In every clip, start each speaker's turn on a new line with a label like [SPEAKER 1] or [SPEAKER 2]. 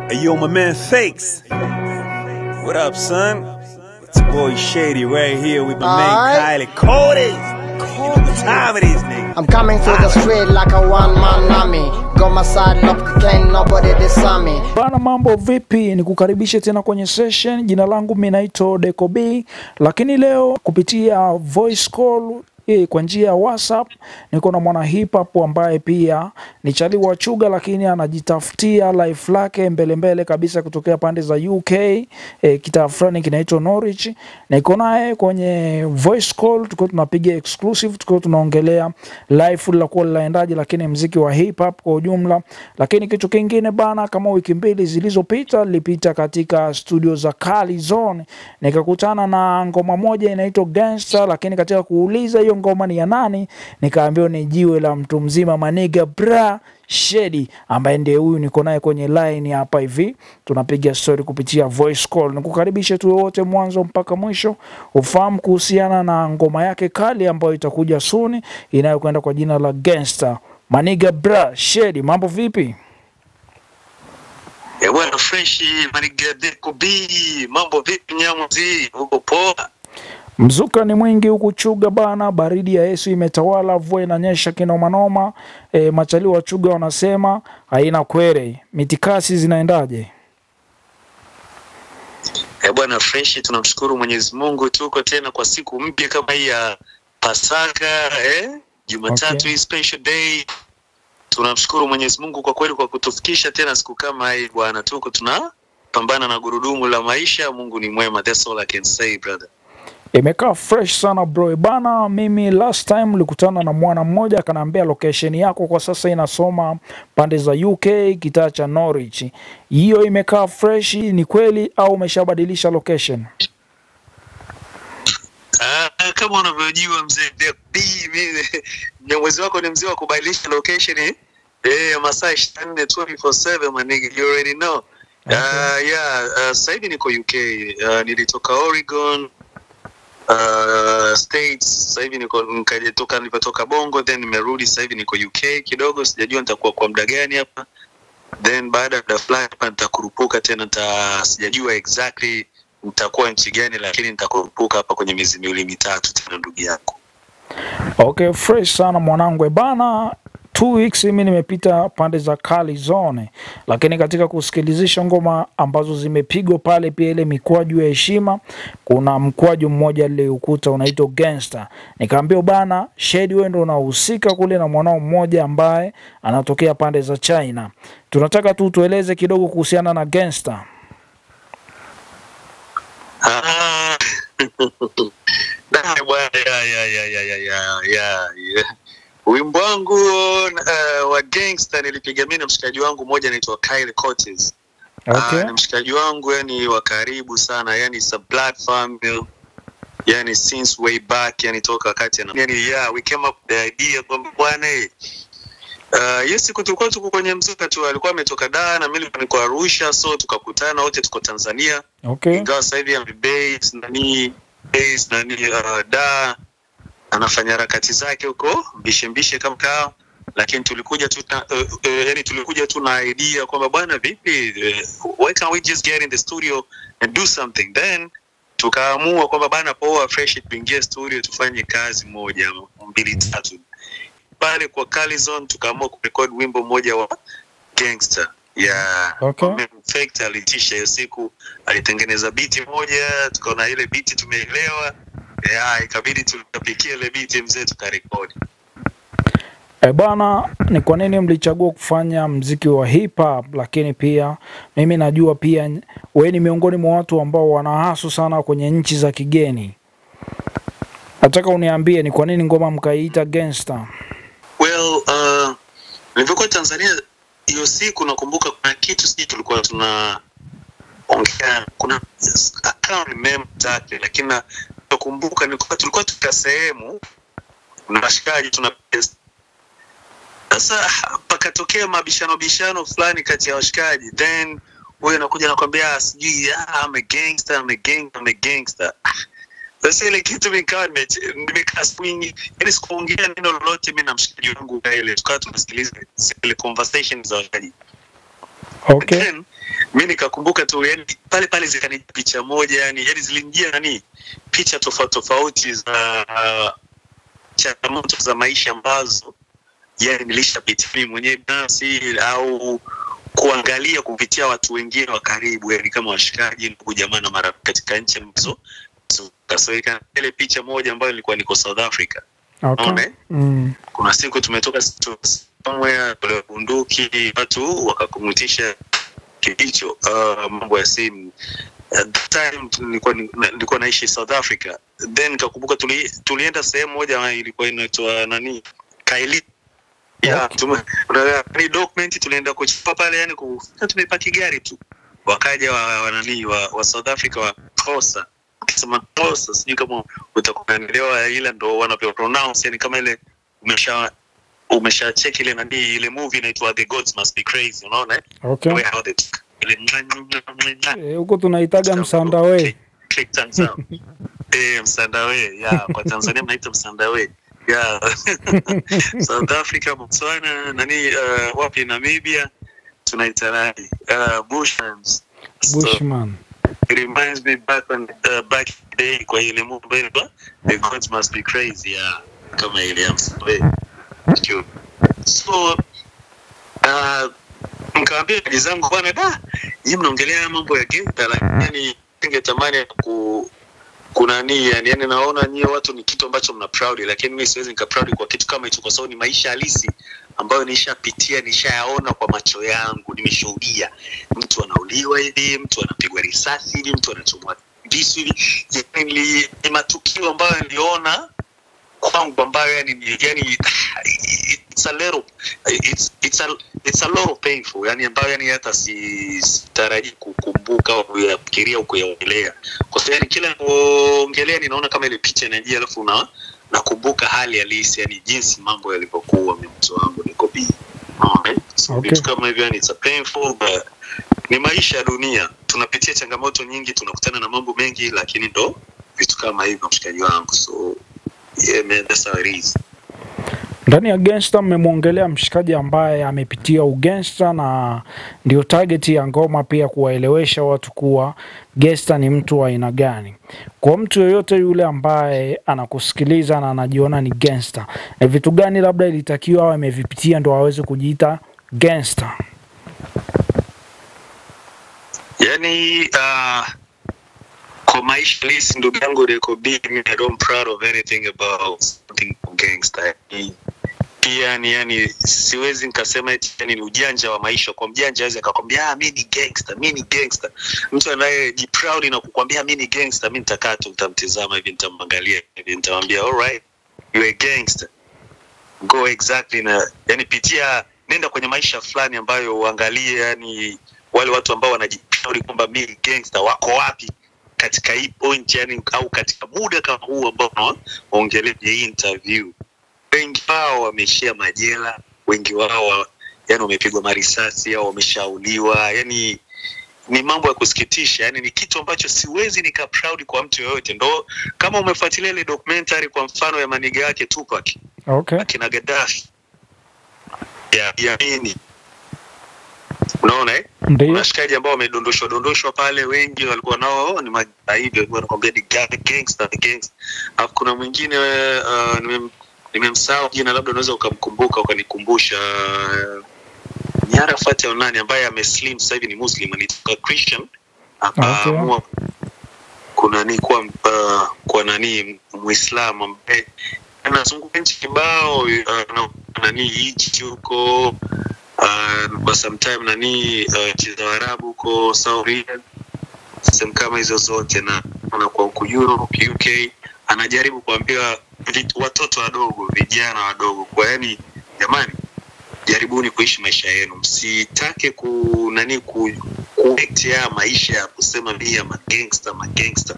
[SPEAKER 1] Hey, yo, my man Fakes. What up, son? It's your boy Shady right here with my man Kylie Cody. You know what time it is, nigga.
[SPEAKER 2] I'm coming through the street like a one-man army. Got my side locked, can't nobody disarm me.
[SPEAKER 3] Bana, mambo vipi? Nikukaribishe tena kwenye session. Jina langu mimi naitwa Deco B, lakini leo kupitia voice call kwa njia ya WhatsApp niko na mwana hip hop ambaye pia ni chali wa Chuga, lakini anajitafutia life lake mbele mbele kabisa kutokea pande za UK, kitaa fulani kinaitwa Norwich. Niko naye kwenye voice call, tuko tunapiga exclusive, tuko tunaongelea life la kwa laendaje, lakini mziki wa hip hop kwa ujumla. Lakini kitu kingine bana, kama wiki mbili zilizopita nilipita katika studio za Kali Zone nikakutana na ngoma moja inaitwa Gangster, lakini katika kuuliza hiyo ngoma ni ya nani, nikaambiwa ni jiwe la mtu mzima Maniga Bra Shady, ambaye ndiye huyu niko naye kwenye line hapa hivi, tunapiga story kupitia voice call. Nikukaribishe tu wote mwanzo mpaka mwisho ufahamu kuhusiana na ngoma yake kali ambayo itakuja soon inayokwenda kwa jina la Gangster. Maniga Bra Shady, mambo vipi?
[SPEAKER 4] Bwana fresh Maniga Deco B, mambo vipi nyamuzi? Uko poa?
[SPEAKER 3] Mzuka ni mwingi huku Chuga bana, baridi ya Yesu imetawala, mvua inanyesha kinoma noma. Machali wa Chuga wanasema haina kwere. Mitikasi zinaendaje?
[SPEAKER 4] Bwana fresh, tunamshukuru Mwenyezi Mungu tuko tena kwa siku mpya kama hii ya Pasaka, Jumatatu, okay. Special day. Tunamshukuru Mwenyezi Mungu kwa kweli kwa kutufikisha tena siku kama hii bwana. Tuko tunapambana na gurudumu la maisha. Mungu ni mwema. That's all I can say, brother.
[SPEAKER 3] Imekaa fresh sana bro. Bana, mimi last time nilikutana na mwana mmoja akaniambia location yako kwa sasa inasoma pande za UK, kitaa cha Norwich. Hiyo imekaa fresh, ni kweli au umeshabadilisha location?
[SPEAKER 4] Kama unavyojua mzee B, mimi mwezi wako ni mzee wa kubadilisha location masaa 24 24/7 my nigga, you already know. Okay. Sasa hivi niko UK. Nilitoka Oregon States, sasa hivi nilipotoka Bongo, then nimerudi sasa hivi niko UK kidogo, sijajua nitakuwa kwa muda gani hapa. Then baada ya fly hapa nitakurupuka tena, sijajua exactly nitakuwa nchi gani, lakini nitakurupuka hapa kwenye miezi miwili mitatu tena ndugu yako.
[SPEAKER 3] Okay, fresh sana mwanangu bana. 2 weeks mimi nimepita pande za Kali Zone, lakini katika kusikilizisha ngoma ambazo zimepigwa pale pia ile mikwaju ya heshima, kuna mkwaju mmoja niliukuta unaitwa Gangster. Nikaambiwa bana Shady wewe ndio unahusika kule na mwanao mmoja ambaye anatokea pande za China. Tunataka tu tueleze kidogo kuhusiana na Gangster.
[SPEAKER 4] Ya. Wimbo wangu wa Gangster nilipiga mimi na mshikaji wangu mmoja anaitwa Kyle Cortez.
[SPEAKER 3] Okay.
[SPEAKER 4] Ni mshikaji wangu yani wa karibu sana, yani it's a blood family. Yani since way back, yani toka wakati yani we came up with the idea kwamba bwana yes, tulikuwa tuko kwenye mzuka tu, alikuwa ametoka Dar na mimi nilikuwa Arusha, so tukakutana wote tuko Tanzania.
[SPEAKER 3] Okay.
[SPEAKER 4] Ingawa sasa hivi ame base nani Dar anafanya harakati zake huko mbishe kama kao, lakini tulikuja tu yani tulikuja tu na idea kwamba bwana vipi, why can't we just get in the studio and do something? Then tukaamua kwamba bana poa fresh, tuingie studio tufanye kazi moja mbili tatu. Pale kwa Kali Zone tukaamua kurekodi wimbo mmoja wa Gangster. Yeah.
[SPEAKER 3] Okay.
[SPEAKER 4] In fact alitisha hiyo siku, alitengeneza beat moja, tukaona ile beat tumeelewa. Ikabidi tukapikia ile beat mzee tukarekodi.
[SPEAKER 3] Bana, ni kwa nini mlichagua kufanya mziki wa hip hop? Lakini pia mimi najua pia wewe ni miongoni mwa watu ambao wanahasu sana kwenye nchi za kigeni. Nataka uniambie ni kwa nini ngoma mkaiita Gangster?
[SPEAKER 4] Well, nilipokuwa Tanzania hiyo siku nakumbuka kuna kitu sisi tulikuwa tunaongea, kuna I can't remember exactly, lakini nakumbuka tulikuwa tuka sehemu na washikaji tuna sasa pakatokea mabishano fulani kati ya washikaji, then huyo anakuja anakuambia sijui I'm a gangster, I'm a gangster, I'm a gangster. Sasa ile kitu nikawa nimekaa swing, yani sikuongea neno lolote mimi na mshikaji wangu ile, tukawa tunasikiliza ile conversation za washikaji.
[SPEAKER 3] Okay.
[SPEAKER 4] Then Mimi nikakumbuka tu yani pale pale zikani picha moja, yani zilinijia nani picha tofauti tofauti za changamoto za maisha ambazo yani nilishapitia mimi mwenyewe binafsi au kuangalia kupitia watu wengine wa karibu, yani kama washikaji, ndugu jamaa na marafiki katika nchi ambazo. So ile picha moja ambayo nilikuwa niko South Africa.
[SPEAKER 3] Okay.
[SPEAKER 4] Kuna siku tumetoka somewhere, bunduki, watu wakakumutisha kicho mambo ya simu. At that time nilikuwa naishi South Africa. Then nikakumbuka tulienda sehemu moja ilikuwa inaitwa nani? Kaili. Yeah, okay. Document tulienda kuchukua pale, yani tumepaki gari tu. Wakaja wa nani wa South Africa wa Xhosa. Ukisema Xhosa sijui kama utakuelewa, ila ndo wanavyo pronounce, yani kama ile umesha check ile nani ile movie inaitwa The Gods Must Be Crazy, unaona?
[SPEAKER 3] Okay. Huko tunaitaga msandawe.
[SPEAKER 4] Click thumbs up. Msandawe. Yeah, kwa Tanzania mnaita msandawe. Yeah. South Africa, Botswana, nani wapi Namibia tunaita nani? Bushmans.
[SPEAKER 3] Bushman.
[SPEAKER 4] So, it reminds me back when back day kwa ile movie The Gods Must Be Crazy, yeah. Kama ile ya msandawe. So nikaambia ndugu zangu, bwana da, nyinyi mnaongelea mambo ya gangster, lakini ningetamani kuna nini yani naona nyinyi watu ni kitu ambacho mna proud, lakini mimi siwezi nika proud kwa kitu kama hicho, kwa sababu ni maisha halisi ambayo nishapitia, nishayaona kwa macho yangu, nimeshuhudia mtu anauliwa hivi, mtu anapigwa risasi hivi, mtu anachomwa visu hivi. Yani ni matukio ambayo niliona kwangu ambayo yani it's a little it's a lot of painful, yani ambayo yani hata sitarajii kukumbuka au kuyafikiria au kuyaongelea, kwa sababu yani kila ninapoongelea ninaona kama ile picha inajia, alafu nakumbuka hali halisi, yani jinsi mambo yalivyokuwa. Mimi mtu wangu niko bi. Okay. So vitu kama hivyo yani it's a painful, but ni maisha ya dunia, tunapitia changamoto nyingi, tunakutana na mambo mengi, lakini ndo vitu kama hivyo mshikaji wangu. So yeah man, that's how it is.
[SPEAKER 3] Ndani ya gangster mmemwongelea mshikaji ambaye amepitia ugangster, na ndio target ya ngoma pia, kuwaelewesha watu kuwa gangster ni mtu wa aina gani. Kwa mtu yoyote yule ambaye anakusikiliza na anajiona ni gangster, na vitu gani labda ilitakiwa awe amevipitia ndo aweze kujiita gangster?
[SPEAKER 4] Yani kwa maisha halisi ndugu yangu Reko B, I don't proud of anything about something gangster. Pia ni yani siwezi nikasema eti yani ni ujanja wa maisha. Kwa mjanja aweze akakwambia mimi ni gangster, mimi ni gangster. Mtu anayejiproud na kukwambia mimi ni gangster, mimi nitakaa tu nitamtizama hivi, nitamwangalia hivi, nitamwambia all right, you are a gangster. Go exactly na yani pitia, nenda kwenye maisha fulani ambayo uangalie yani wale watu ambao wanajiproud kwamba mimi ni gangster wako wapi katika hii point, yani au katika muda kama huu ambao tunaongelea interview. Wengi wao wameishia majela, wengi wao yani wamepigwa marisasi au wameshauliwa. Yani ni mambo ya kusikitisha, yani ni kitu ambacho siwezi nika proud kwa mtu yoyote. Ndo kama umefuatilia ile documentary kwa mfano ya maniga yake Tupac,
[SPEAKER 3] okay,
[SPEAKER 4] akina Gaddafi ya nini, unaona eh? Washikaji ambao wamedondoshwa pale, wengi walikuwa nao ni magaidi, walikuwa wanakuambia ni gangster, gangster. Alafu kuna mwingine nimemsahau jina, labda unaweza ukamkumbuka ukanikumbusha, ni Arafat au nani ambaye ameslim sasa hivi ni Muslim, anitoka Christian, akaamua kuna ni kwa nani Muislamu ambaye anazunguka nchi kibao, nani Egypt huko, kwa sometime nani nchi za Arabu huko Saudi, sehemu kama hizo zote, na kwa huko Europe, UK, anajaribu kuambia watoto wadogo, vijana wadogo, kwa yani jamani, jaribuni kuishi maisha yenu, msitake ku nani kuetea maisha ya kusema mimi ya magangster,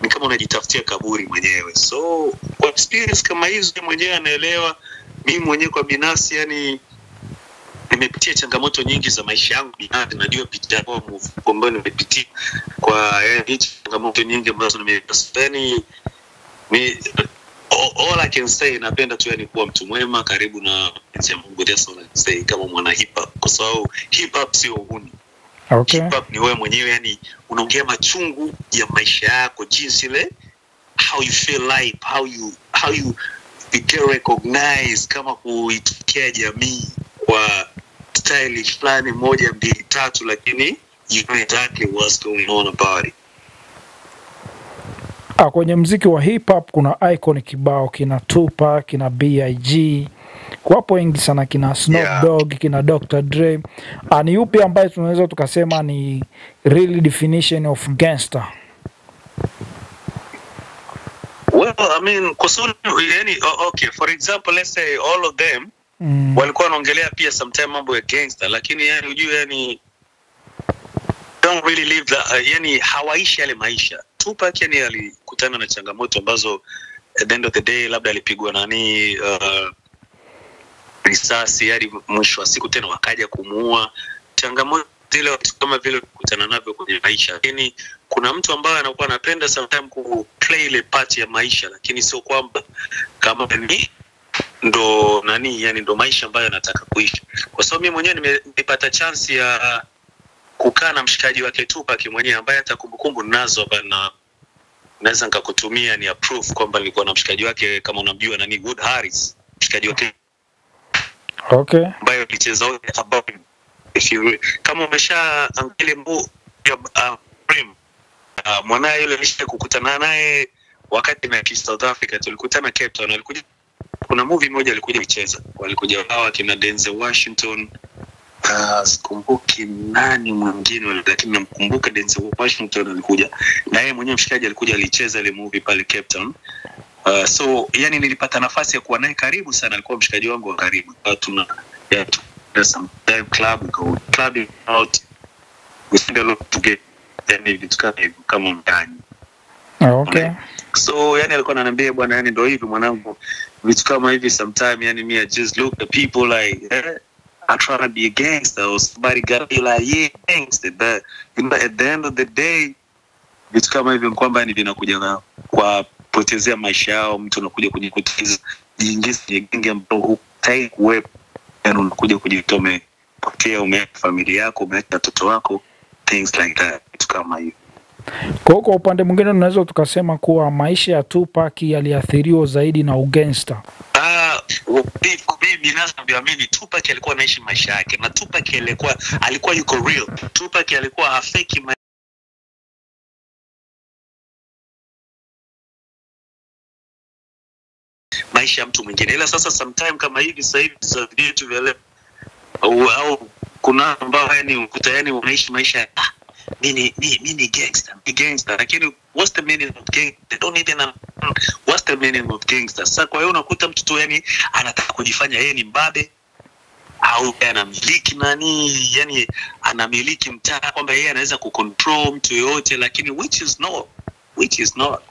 [SPEAKER 4] ni kama unajitafutia kaburi mwenyewe. So kwa experience kama hizo mwenyewe anaelewa. Mimi mwenyewe kwa binafsi yani nimepitia changamoto nyingi za maisha yangu binafsi, najua pitia ambayo nimepitia kwa yani changamoto nyingi ambazo nimepitia, yani ni all I can say, napenda tu yani kuwa mtu mwema karibu na ya Mungu. That's all I can say kama mwana hip hop, kwa sababu hip hop sio uhuni.
[SPEAKER 3] Okay.
[SPEAKER 4] Hip hop ni wewe mwenyewe, yani unaongea machungu ya maisha yako, jinsi ile how you feel life, how you get recognized kama kuitikia jamii kwa style fulani moja mbili tatu, lakini you know exactly what's going on about it.
[SPEAKER 3] Ah, kwenye mziki wa hip hop kuna icon kibao, kina Tupac, kina B.I.G, wapo wengi sana, kina Snoop Dogg, kina Dr. Dre. Ah, ni yupi ambaye tunaweza tukasema ni real definition of gangster?
[SPEAKER 4] Well, I mean, kwa sababu yani, okay, for example, let's say all of them walikuwa wanaongelea pia sometime mambo ya gangster, lakini yani ujue yani don't really live the, yani hawaishi yale maisha. Tupac yani alikutana na changamoto ambazo at the end of the day labda alipigwa nani risasi hadi mwisho wa siku tena wakaja kumuua. Changamoto zile watu kama vile kukutana navyo kwenye maisha, lakini kuna mtu ambaye anakuwa anapenda sometime ku play ile part ya maisha, lakini sio kwamba kama ni ndo nani, yani ndo maisha ambayo anataka kuishi. Kwa sababu mimi mwenyewe nimepata chance ya kukaa na mshikaji wake Tupac mwenyewe ambaye hata kumbukumbu ninazo hapa na naweza nikakutumia ni proof kwamba nilikuwa na mshikaji wake, kama unamjua nani, Wood Harris, mshikaji wake ambaye alicheza wote about if you kama umesha angalia Prim, mwanaye yule nisha kukutana naye wakati na South Africa, tulikutana Cape Town, alikuja kuna movie moja alikuja kucheza, walikuja hawa kina Denzel Washington, sikumbuki nani mwingine, lakini namkumbuka Denzel Washington alikuja na yeye mwenyewe mshikaji alikuja alicheza ile movie pale Cape Town. So yani nilipata nafasi ya kuwa naye karibu sana, alikuwa mshikaji wangu wa karibu. Tuna yeah, sometime club, go clubbing out, we spend a lot together, yani vitu kama hivyo kama mtani. So yani alikuwa ananiambia, bwana, yani ndo hivi mwanangu, vitu kama hivi sometime, yani me I just look at people like I try to be a gangster or somebody got be like, yeah, gangster, but you know, at the end of the day vitu kama hivyo kwamba yani vinakuja kwa potezea maisha yao. Mtu unakuja kujikutiza jiingiza kwenye genge ambao hutaki kuwepo, yani unakuja kujitoa, umepotea, umeacha familia yako, umeacha watoto wako, things like that, vitu kama hivyo.
[SPEAKER 3] Kwa hiyo kwa upande mwingine tunaweza tukasema kuwa maisha ya Tupac yaliathiriwa zaidi na ugangster.
[SPEAKER 4] Ah, mimi binafsi naamini Tupac alikuwa anaishi maisha yake na Tupac alikuwa yuko real. Tupac alikuwa hafeki maisha ya mtu mwingine. Ila sasa sometime kama hivi sasa hivi za vitu vya leo au kuna ambao yani ukuta yani unaishi maisha ya mimi ni gangster, ni gangster, lakini what's the meaning of gang? They don't even understand what's the meaning of gangster. Sasa kwa hiyo unakuta mtu tu yani anataka kujifanya yeye ni mbabe au anamiliki nani, yani anamiliki mtaa kwamba yeye anaweza kucontrol mtu yoyote, lakini which is not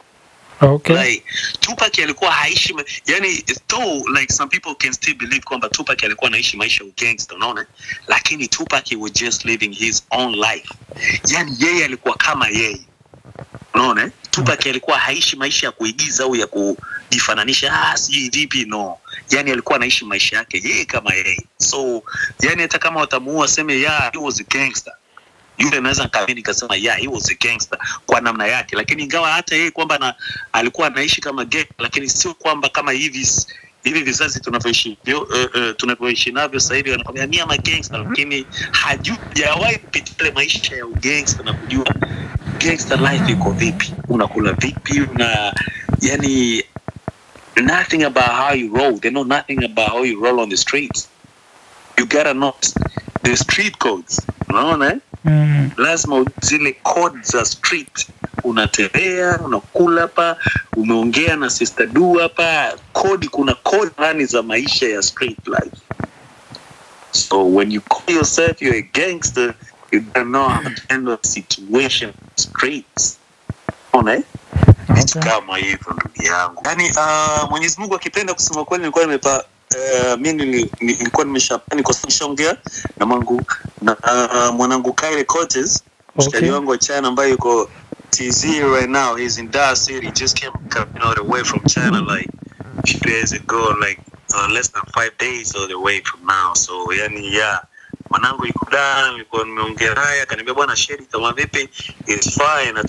[SPEAKER 4] like Tupac alikuwa haishi yani, though like some people can still believe kwamba Tupac alikuwa anaishi maisha ya gangster, unaona, lakini Tupac was just living his own life, yani yeye alikuwa kama yeye, unaona. Tupac alikuwa haishi maisha ya kuigiza au ya kujifananisha, sijui vipi, no, yani alikuwa anaishi maisha yake yeye kama yeye. So yani hata kama watamuua seme yeah, he was a gangster, yule anaweza nikaamini nikasema yeah, he was a gangster kwa namna yake, lakini ingawa hata yeye kwamba alikuwa anaishi kama gang, lakini sio kwamba kama hivi vizazi tunavyoishi navyo sasa hivi wanakwambia mi ama gangster, lakini hajawahi kupitia ile maisha ya ugangster na kujua gangster life iko vipi, unakula vipi, una yani nothing about how you roll. They know nothing about how you roll on the streets. You gotta know the street codes, unaona, eh? Lazima zile code za street, unatembea, unakula hapa, umeongea na sister du hapa, kodi, kuna code fulani za maisha ya street life. So when you call yourself you're a gangster, you gotta know how to handle the situation streets, unaona, eh? Vitu kama hivyo ndugu yangu, yaani Mwenyezi Mungu akipenda, kusema kweli nilikuwa nimepa mi nilikuwa nimesha niko nishaongea na mwangu na mwanangu Kyle Cortez, mshikaji wangu wa China ambaye yuko TZ right now. He's in Dar City, just came coming all the way from China like few days ago, like less than 5 days all the way from now. So yani yeah. Mwanangu yuko down, nilikuwa nimeongea naye akaniambia bwana Shady kama vipi it's fine na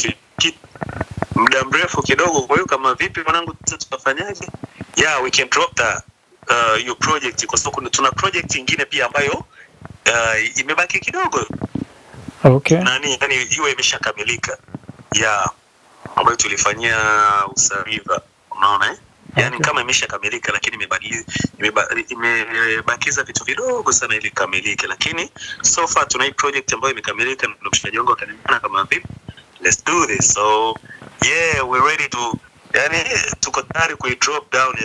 [SPEAKER 4] muda mrefu kidogo, kwa hiyo kama vipi mwanangu tutafanyaje? Yeah, we can drop that your project kwa sababu tuna project nyingine pia ambayo imebaki kidogo.
[SPEAKER 3] Okay.
[SPEAKER 4] Nani yani iwe imeshakamilika. Yeah, ambayo tulifanyia Usariva, unaona eh? Yani
[SPEAKER 3] Okay.
[SPEAKER 4] kama imeshakamilika lakini imebakiza vitu vidogo sana ili ikamilike, lakini so far tuna hii project ambayo imekamilika na mshikaji wangu akaniambia kama vipi let's do this. So yeah, we're ready to, yani tuko tayari kui drop down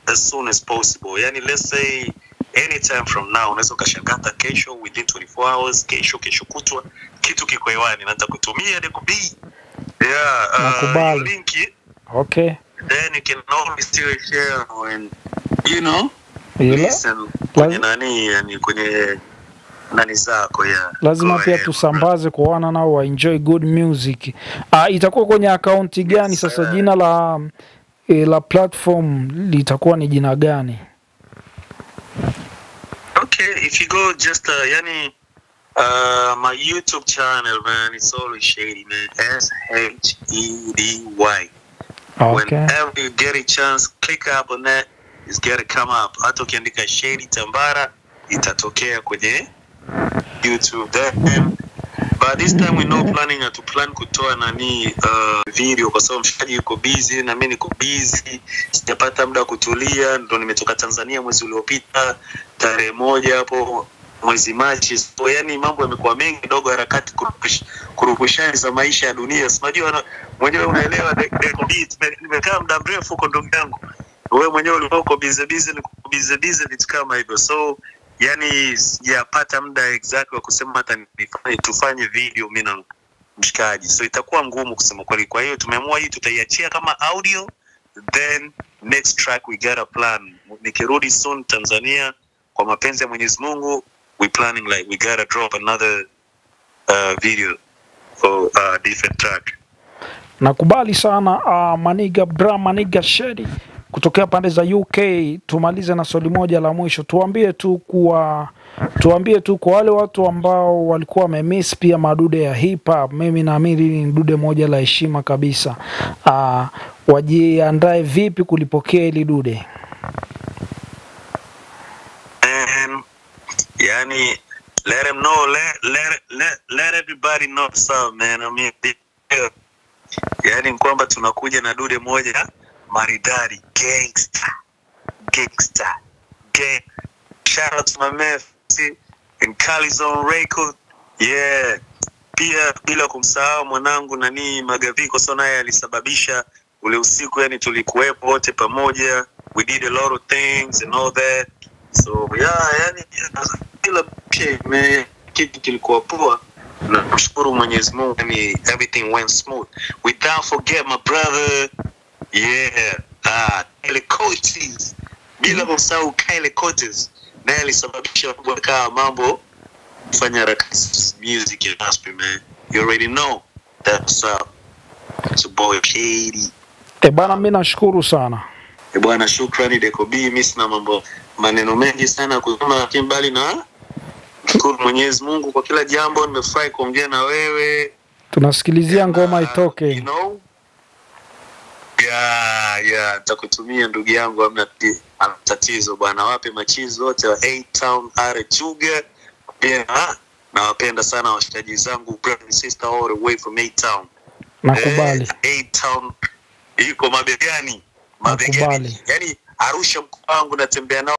[SPEAKER 4] as soon as possible. Yani let's say anytime from now, unaweza ukashangaa hata kesho within 24 hours, kesho kesho kutwa kitu kiko hewani na nitakutumia Deco B. Yeah,
[SPEAKER 3] Nakubali.
[SPEAKER 4] Link.
[SPEAKER 3] Okay.
[SPEAKER 4] Then you can always still share when you know
[SPEAKER 3] Ila,
[SPEAKER 4] listen kwenye nani, yani kwenye nani zako ya.
[SPEAKER 3] Lazima
[SPEAKER 4] Go
[SPEAKER 3] pia
[SPEAKER 4] ahead,
[SPEAKER 3] tusambaze kwa wana nao wa enjoy good music. Itakuwa kwenye akaunti gani
[SPEAKER 4] Yes,
[SPEAKER 3] sasa?
[SPEAKER 4] sir.
[SPEAKER 3] Jina la la platform litakuwa ni jina gani?
[SPEAKER 4] Okay, if you go just yani my YouTube channel man, it's always Shady man, SHEDY.
[SPEAKER 3] Okay.
[SPEAKER 4] Whenever you get a chance, click up on that, it's gotta come up. Hata ukiandika Shady Tambara itatokea kwenye YouTube. Then but this time we no planning to plan kutoa nani video kwa sababu mshikaji yuko busy na mimi niko busy, sijapata muda wa kutulia. Ndo nimetoka Tanzania mwezi uliopita tarehe 1 hapo mwezi Machi. So yani mambo yamekuwa mengi kidogo, harakati kurukushani za maisha ya dunia. Si unajua mwenyewe unaelewa, Deco B, nimekaa muda mrefu huko ndugu yangu, wewe mwenyewe ulikuwa uko busy busy, niko busy busy, vitu kama hivyo. So yani sijapata muda exact wa kusema hata tufanye video mimi na mshikaji, so itakuwa ngumu kusema kweli. Kwa hiyo tumeamua hii tutaiachia kama audio, then next track we got a plan. Nikirudi soon Tanzania kwa mapenzi ya Mwenyezi Mungu, we planning like we gotta drop another video for different track.
[SPEAKER 3] Nakubali sana Maniga Bra, Maniga Shady kutokea pande za UK. Tumalize na swali moja la mwisho. Tuambie tu kwa wale watu ambao walikuwa wamemiss pia madude ya hip hop, mimi naamini ni dude moja la heshima kabisa. Wajiandae vipi kulipokea hili dude?
[SPEAKER 4] Yani let them know, let everybody know what's up man. I mean, yani kwamba tunakuja na dude moja maridadi, gangster gangster gang. Shout out to my man and Calizon Record. Yeah, pia bila kumsahau mwanangu nani Magaviko, so naye alisababisha ule usiku, yani tulikuwepo wote pamoja, we did a lot of things and all that. So yeah, yani kila man, kitu kilikuwa poa. Namshukuru Mwenyezi Mungu, yani everything went smooth. Without forget my brother, yeah, Kyle Coates. Bila kumsahau Kyle Coates, naye alisababisha kuweka mambo kufanya harakati music industry man. You already know that's up. It's your boy Shady.
[SPEAKER 3] Bana mimi nashukuru sana.
[SPEAKER 4] Bwana shukrani Deco B, mimi sina mambo maneno mengi sana kusema, lakini bali na shukuru Mwenyezi Mungu kwa kila jambo. Nimefurahi kuongea na wewe.
[SPEAKER 3] Tunasikilizia ngoma itoke.
[SPEAKER 4] You know? Yeah, nitakutumia ndugu yangu, hamna tatizo bwana. Wape machizi wote wa A-Town R Chuga. Pia nawapenda sana washikaji zangu, brother and sister all the way from A-Town.
[SPEAKER 3] Nakubali.
[SPEAKER 4] A-Town iko mabegani. Mabegani.
[SPEAKER 3] Nakubali.
[SPEAKER 4] Yaani Arusha mkoa wangu natembea nao.